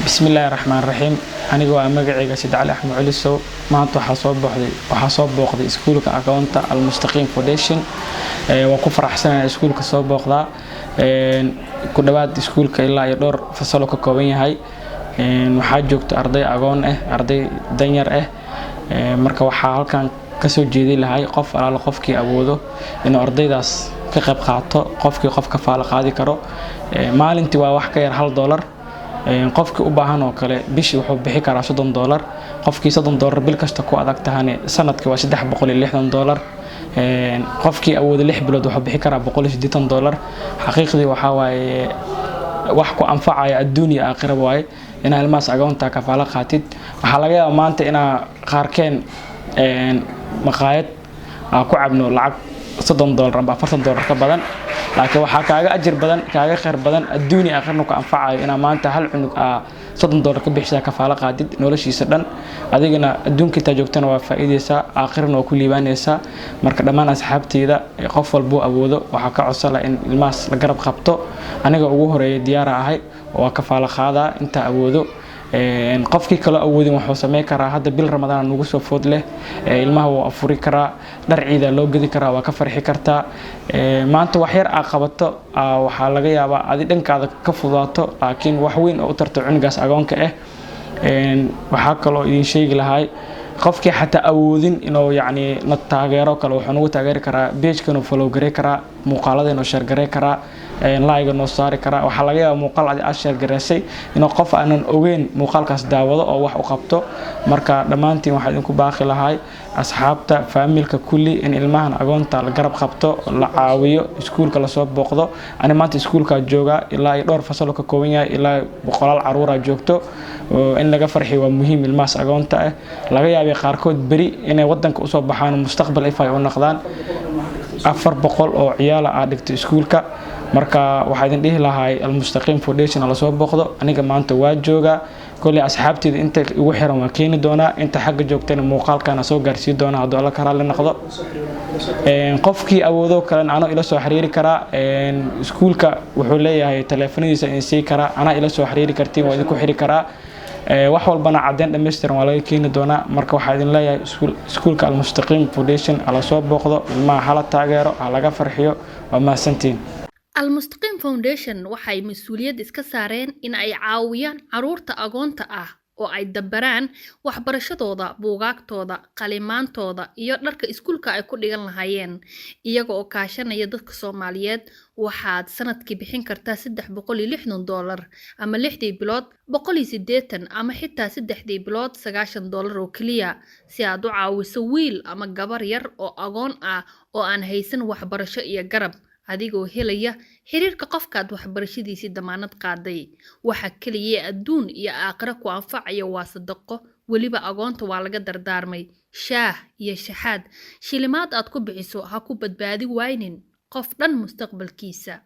Bismillaahi raxmaan raxiim. Aniga waa magacayga Sid Cali Axmed Culisow. Maanta waxaa soo booqday iskuulka agoonta Almustaqiim Foundation. Waa ku faraxsanahay iskuulka soo booqdaa. Ku dhawaad iskuulka ilaa iyo dhowr fasalo ka kooban yahay. Waxaa joogta arday agoon ah, arday danyar ah. Marka waxaa halkan kasoo jeedi lahay qof alaalo qofkii awoodo inuu ardaydaas ka qayb qaato, qofkii qof kafaalo qaadi karo. Maalintii waa wax ka yar $1. Qofkii u baahan oo kale bishii wuxuu bixi karaa $30. Qofkii $30 bil kasta ku adag tahane, sanadkii waa $360. Qofkii awooda 6 bilood wuxuu bixi karaa $180. Xaqiiqdii waxaa waaye wax ku anfacaya adduun iyo aakhira waaye inaa ilmahaas agoonta kafaalo qaatid. Waxaa laga yaabaa maanta inaa qaarkeen maqaayad aa ku cabno lacag $30 amba $40 ka badan, laakiin waxaa kaaga ajir badan, kaaga khayr badan, adduun iyo aakhirna ku anfacayo inaa maanta hal cunug aa $30 ka bixisaa, kafaalo qaadid noloshiisa dhan. Adigana adduunka intaa joogtana waa faa'iideysaa, aakhirana waa ku liibaanaysaa. Marka dhammaan asxaabteyda, qof walbuu awoodo, waxaa ka codsan lahaa in ilmahaas la garab qabto. Aniga ugu horeeya diyaara ahay oo waa kafaalo qaadaa intaa awoodo. Qofkii kaloo awoodin wuxuu sameyn karaa, hadda bil Ramadaan nagu soo food leh, ilmaha wuu afuri karaa, dhar ciida loo gedi karaa, waa ka farxi kartaa. Maanta wax yar aa qabato waxaa laga yaabaa adi dhankaada ka fudaato, laakiin wax weyn oo u tarto cunugaas agoonka ah. Waxaa kaloo idin sheegi lahay, qofkii xataa awoodin inuu yacni na taageero kale, wuxuu nagu taageeri karaa page-kanuu follow garey karaa, muuqaaladeenuu share garey karaa, like noo saari karaa. Waxaa laga yaabaa muuqaal adi aad share gareysay inuu qof aanan ogeyn muuqaalkaas daawado oo wax u qabto. Marka dhammaantiin waxaa idinku baaqi lahay, asxaabta, faamilka kulli, in ilmahan agoonta la garab qabto, la caawiyo, iskuulka lasoo booqdo. Ani maanta iskuulkaa joogaa, ilaa iyo dhowr fasalo ka kooban yahay, ilaa boqolaal caruuraa joogto. In laga farxiyo waa muhiim ilmahaas agoonta ah. Laga yaabay qaarkood beri inay wadanka usoo baxaan, mustaqbal if ay u noqdaan. 400 oo ciyaala aa dhigto iskuulka. Marka waxaa idin dhihi lahay, Almustaqiim Foundation lasoo booqdo. Aniga maanta waa joogaa. Kolley asxaabteyda inta igu xiran waan keeni doonaa, inta xagga joogtana muuqaalkana soo gaarsii doonaa hadduu Alla ka raalli noqdo. Qofkii awoodo kalena anoo ila soo xiriiri karaa. Iskuulka wuxuu leeyahay taleefanadiisa idin sii karaa, anaa ila soo xiriiri kartiin, waa idinku xiri karaa. Wax walbana caddeyn dhammaystiran waa laga keeni doonaa. Marka waxaa idin leeyahay, iskuulka Almustaqiim Foundation hala soo booqdo, ilmaha hala taageero, ha laga farxiyo. Waa mahadsantiin. Almustaqiim Foundation waxay mas-uuliyad iska saareen in ay caawiyaan caruurta agoonta ah oo ay dabaraan waxbarashadooda, buugaagtooda, qalimaantooda iyo dharka iskuulka ay ku dhigan lahaayeen, iyaga oo kaashanaya dadka Soomaaliyeed. Waxaad sanadkii bixin kartaa $360, ama lixdii bilood 180, ama xitaa saddexdii bilood $90 oo keliya, si aad u caawiso wiil ama gabar yar oo agoon ah oo aan haysan waxbarasho iyo garab, adigoo helaya xiriirka qofkaad waxbarashadiisii damaanad qaaday. Waxa keliya adduun iyo aakhiro ku anfacaya waa sadaqo. Weliba agoonta waa laga dardaarmay shaah iyo shaxaad. Shilimaad aad ku bixiso ha ku badbaadi waynin qof dhan mustaqbalkiisa.